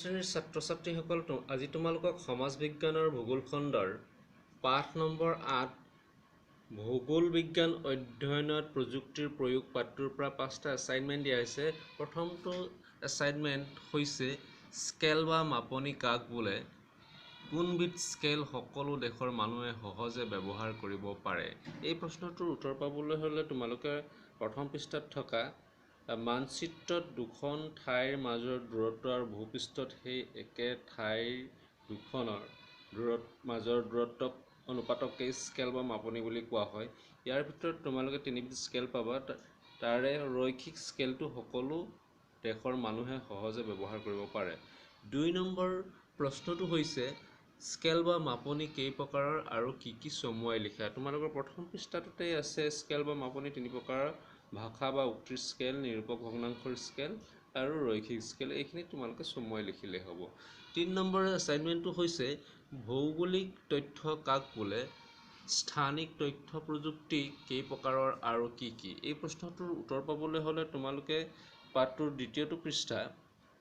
শ্ৰেণীৰ ছাত্ৰ ছাত্ৰীসকল, আজি তোমালোকক সমাজ বিজ্ঞানৰ ভূগোল খণ্ডৰ পাঠ নম্বৰ 8 ভূগোল বিজ্ঞান অধ্যয়নত প্ৰযুক্তিৰ প্ৰয়োগ পাঠটোৰ পৰা 5টা এছাইনমেণ্ট দিয়া হৈছে। প্ৰথমটো এছাইনমেণ্ট হৈছে স্কেল বা মাপনী কাক বোলে, কোনবিধ স্কেল সকলো দেশৰ মানুহে সহজে ব্যৱহাৰ কৰিব পাৰে। এই প্ৰশ্নটোৰ উত্তৰ পাবলৈ হ'লে তোমালোকে প্ৰথম পৃষ্ঠাত থকা মানচিত্ৰত দুখন ঠাইৰ মাজৰ দূৰত্ব আৰু ভূপৃষ্ঠত সেই একে ঠাইৰ দুখনৰ মাজৰ দূৰত্বক অনুপাতকেই স্কেল বা মাপনী বুলি কোৱা হয়। ইয়াৰ ভিতৰত তোমালোকে তিনিবিধ স্কেল পাবা, তাৰে ৰৈখিক স্কেলটো সকলো দেশৰ মানুহে সহজে ব্যৱহাৰ কৰিব পাৰে। 2 নম্বৰ প্ৰশ্নটো হৈছে স্কেল বা মাপনী কেই প্ৰকাৰৰ আৰু কি কি চমুৱাই লিখা। তোমালোকৰ প্ৰথম পৃষ্ঠাটোতেই আছে স্কেল বা মাপনী তিনি প্ৰকাৰৰ, ভাষা বা উক্তিৰ স্কেল, নিৰূপক ভগ্নাংশৰ স্কেল আৰু ৰৈখিক স্কেল। এইখিনি তোমালোকে চমুৱাই লিখিলেই হ'ব। 3 নম্বৰ এছাইনমেণ্টটো হৈছে ভৌগোলিক তথ্য কাক বোলে, স্থানিক তথ্য প্ৰযুক্তি কেই প্ৰকাৰৰ আৰু কি কি। এই প্ৰশ্নটোৰ উত্তৰ পাবলৈ হ'লে তোমালোকে পাঠটোৰ দ্বিতীয়টো পৃষ্ঠা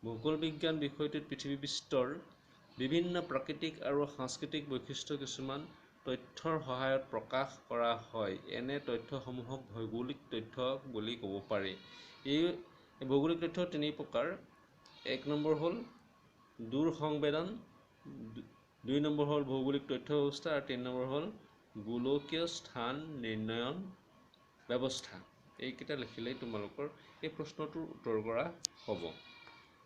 ভূগোল বিজ্ঞান বিষয়টোত পৃথিৱী পৃষ্ঠৰ বিভিন্ন প্ৰাকৃতিক আৰু সাংস্কৃতিক বৈশিষ্ট্য কিছুমান তথ্যৰ সহায়ত প্ৰকাশ কৰা হয়। এনে তথ্যসমূহক ভৌগোলিক তথ্য বুলি ক'ব পাৰি। এই ভৌগোলিক তথ্য তিনি প্ৰকাৰ। 1 নম্বৰ হ'ল দূৰ সংবেদন, 2 নম্বৰ হ'ল ভৌগোলিক তথ্য ব্যৱস্থা আৰু 3 নম্বৰ হ'ল গোলকীয় স্থান নিৰ্ণয়ন ব্যৱস্থা। এইকেইটা লিখিলেই তোমালোকৰ এই প্ৰশ্নটোৰ উত্তৰ কৰা হ'ব।